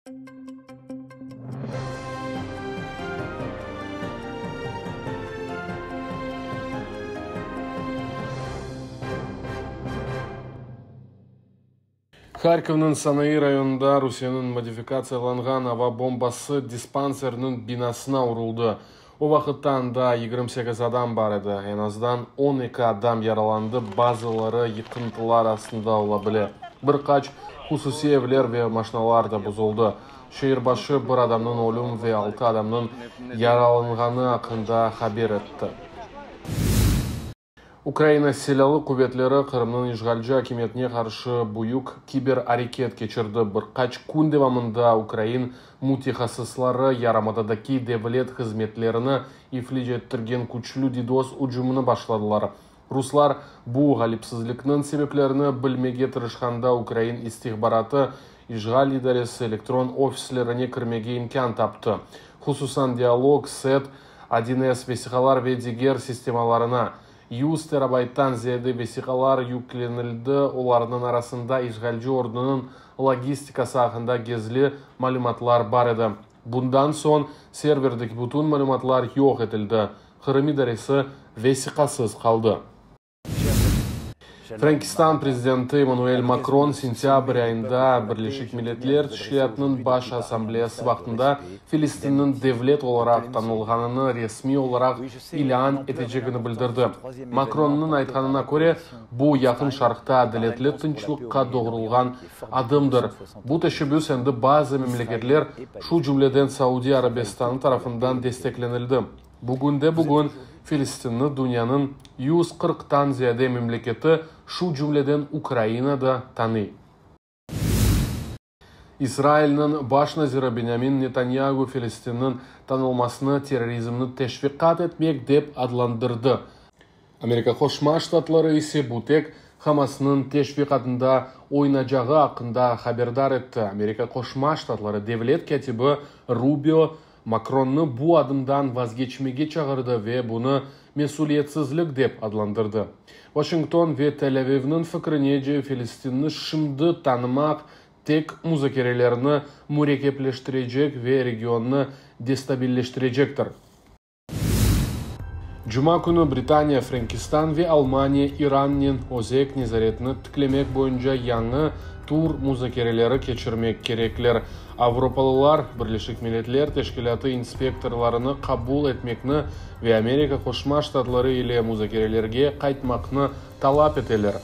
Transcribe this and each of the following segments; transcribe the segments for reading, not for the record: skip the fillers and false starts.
Harkovnıñ sanayı rayonında Rusiyeniñ modifikatsiyalanğan ava bombası dispanserniñ binasına uruldı. O vaqıtta anda 28 adam bar edi. Eñ azdan 12 adam yaralandı, bazıları yıqıntılar astında ola bile. Bir qaç hususiy evler ve maşinalar da bozuldı. Şeer başı bir adamnıñ ölüm ve altı adamnıñ yaralanğanı aqqında haber etti. Ukraina Silâlı quvetleri Qırımnıñ işğalci akimiyetine qarşı büyük kiber areket keçirdi. Bir qaç kün devamında ukrain mütehassısları yarımadadaki devlet hızmetlerini iflic ettirgen küçlü DDoS ücümini başladılar. Ruslar bu ğalipsizlikniñ sebeplerini bilmege tırışqanda ukrain istihbaratı işğal idaresi elektron ofislerine kirmege imkân taptı. Hususan Dialog, SET, 1S vesiqalar ve diger sistemalarına. 100 terabayttan ziyade vesiqalar yüklenildi, olarnıñ arasında işğalci ordunıñ logistikası aqqında gizli malümatlar bar edi. Bundan soñ serverdeki bütün malümatlar yoq etildi, Qırım idaresi vesiqasız qaldı. Frenkistan prezidenti Emmanuel Makron sentâbr ayında Birleşik Milletler Teşkilâtınıñ Baş Assambleyası vaqtında Filistinniñ devlet olaraq tanılğanını resmiy olaraq ilân etecegini bildirdi. Makronnıñ aytqanına köre, bu, Yaqın Şarqta adaletli tınçlıqqa doğrulğan adımdır. Bu teşebbüs endi bazı memleketler, şu cümleden Saudiy Arabistanı tarafından desteklenildi. Bugünde-bugün Filistinni dünyanıñ 140-tan ziyade memleketi, şu cümleden Ukraina da tanıy. İsrailniñ baş naziri Benyamin Netanyagu Filistinniñ tanılmasını terrorizmni teşviqat etmek dep adlandırdı. Amerika Qoşma Ştatları ise bu tek Hamasnıñ teşviqatında oynacağı aqqında haberdar etti. Amerika Qoşma Ştatları devlet kâtibi Rubio Makronnı bu adımdan vazgeçmege çağırdı ve bunı mesüliyetsizlik dep adlandırdı. Washington ve Tel-Avivniñ fikrinece, Filistinni şimdi tanımaq tek muzakerelerni mürekkepleştirecek ve regionnı destabilleştirecektir. Cuma künü Britaniya, Frenkistan ve Almaniya İrannen özek nezaretini tiklemek boyunca yañı tur muzakereleri keçirmek kerekler. Avropalılar Birleşik Milletler Teşkilâtı inspektorlarını qabul etmekni ve Amerika Qoşma Ştatları ile muzakerelerge qaytmaqnı talap eteler.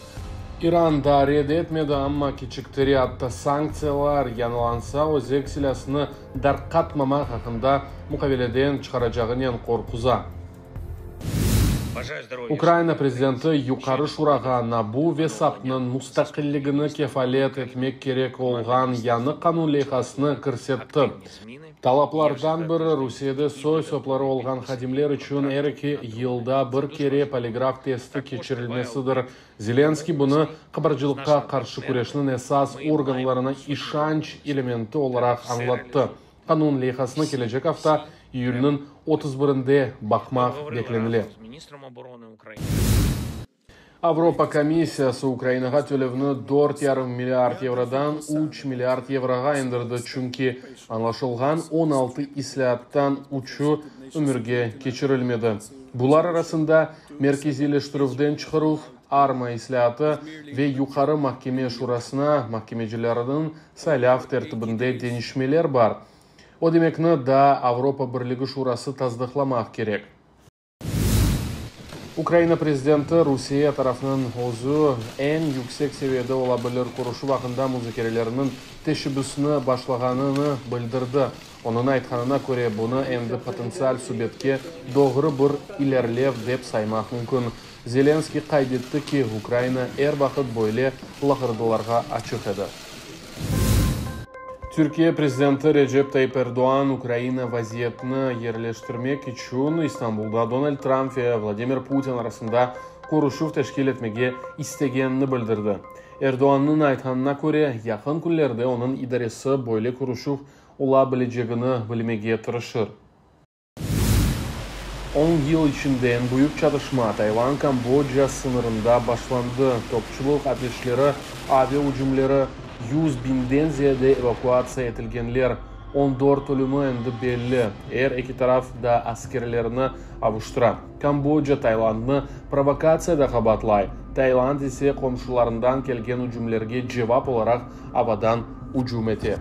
İran daa red etmedi, amma keçiktire, atta sanktsiyalar yañılansa, özek silâsını darqatmamaq aqqında muqaveleden çıqaracağınen qorquza. Ukrayina prezidenti Yuqarı Şurağa NABU ve SAPnıñ mustaqilligini kefalet etmek kerek olğan yañı qanun leyhasını kirsetti. Talaplardan biri, Rusiyede soy-sopları olğan hadimler içün er eki yılda bir kere poligraf testi keçirilmesidir. Zelenskıy bunı qabarcılıqqa qarşı küreşniñ esas organlarına işanç elementi olaraq añlattı. Qanun leyhasını kelecek afta, iyülniñ 31-nde baqmaq beklenile. Avropa komissiyası Ukrainağa tölevni dört yarım milliard yevrodan üç milliard yevroğa endirdi, çünki añlaşılğan 16 islâattan üçü ömürge keçirilmedi. Bular arasında merkeziyleştirüvden çıqaruv, ARMA islâatı ve Yuqarı mahkeme şurasına mahkemecilerniñ saylav tertibinde deñişmeler bar. Ödemekni daa Avropa Birligi Şurası tasdıqlamaq kerek. Ukraina prezidenti Rusiye tarafınıñ özü eñ yüksek seviyede ola bilir körüşüv aqqında muzakerelerniñ teşebbüsini başlağanını bildirdi. Onıñ aytqanına köre, bunı endi potentsial subetke doğru bir ilerlev dep saymaq mümkün. Zelenskıy qayd etti ki, Ukraina er vaqıt böyle laqırdılarğa açıq edi. Türkiye prezidenti Recep Tayyip Erdoğan Ukraina vaziyetini yerleştirmek içün İstanbulda Donald Trump ve Vladimir Putin arasında körüşüv teşkil etmege istegenini bildirdi. Erdoğannıñ aytqanına köre, yaqın künlerde onıñ idaresi böyle körüşüv ola bilecegini bilmege tırışır. On yıl içinde eñ büyük çatışma Tayvan-Kamboca sıñırında başlandı. Topçulıq ateşleri, avia ücümleri. 100 biñden ziyade evakuatsiya etilgenler, 14 ölümi endi belli. Er eki taraf da askerlerini avuştıra. Kamboca Taylandnı provokatsiyada qabaatlay, Tayland ise qomşularından kelgen ücümlerge cevap olaraq avadan ücüm ete.